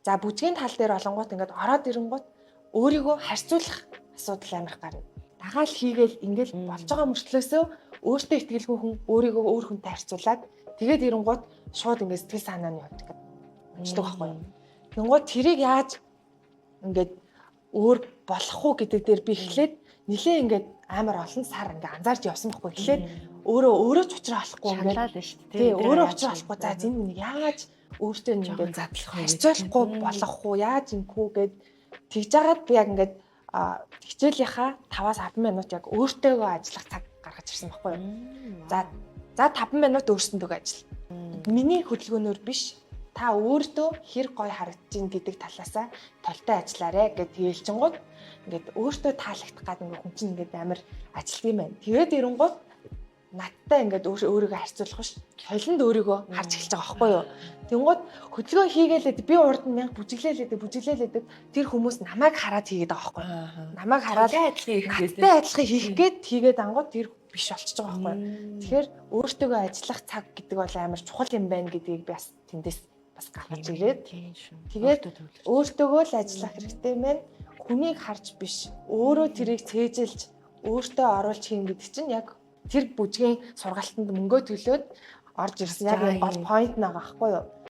За, бүжгийн тал дээр олонгууд ингээд ороод ирэнгүүт өөрийгөө харьцуулах асуудал амар гарна. Дагаал хийгээл ингээл болж байгаа мөртлөөсөө өөртөө итгэлгүй хүн өөрийгөө өөр хүнтэй харьцуулаад, тэгээд ирэнгүүт шууд ингээд сэтгэл санааны хувьд ингээд унждаг байхгүй юу. Тэнгууд тэрийг яаж ингээд өөр болох уу гэдэг дээр би эхлээд нилээ ингээд амар олон сар ингээд анзаарч явсан байхгүй. Эхлээд өөрөө өөрөө ч учраа олохгүй ингээд шаналал байна шүү дээ. Тий, өөрөө учраа олохгүй. За, энэ хүнийг яаж өөртөө ингээд задлах вэ? Харьцуулахгүй болох уу, яаж ингэхүү гэд тэгж жагаад би яг ингээд хичээлийнхаа 5-аас 10 минут яг өөртөөгөө ажиллах цаг гаргаж ирсэн байхгүй юу. За, 5 минут өөрсөндөө ажил. Миний хөдөлгөөнөөр биш, та өөртөө хэр гоё харагдаж ийн гэдэг талаасаа толтой ажиллаарэ гэд тэгэлчингууд ингээд өөртөө таалагдах гад ингээд хүн чинь ингээд амар ажилт юм байна. Тэгээд ирэнгууд надтай ингээд өөрийгөө харьцуулах биш. Толинд өөрийгөө харж эхэлж байгаа байхгүй юу. Тэнгууд хөдөлгөөн хийгээлээд би урд нь мянга бүжиглээлээд бүжиглээлээд тэр хүмүүс намайг хараад хийгээд байгаа байхгүй юу. Намайг хараад адилхан хийх гээд надтай адилхан хийх гээд хийгээд ангууд тэр биш болчихж байгаа байхгүй юу. Тэгэхээр өөртөөгөө ажиллах цаг гэдэг бол амар чухал юм байна гэдгийг би бас тэндээс бас гаргаж ирээд, тэгээд өөртөөгөө л ажиллах хэрэгтэй юм байна. Хүнийг харж биш, өөрөө тэрийг цээжилж, өөртөө оруулж хийн гэдэг чинь яг тэр бүжгийн сургалтанд мөнгөө төлөөд орж ирсэн яг гол point байгаа байхгүй юу?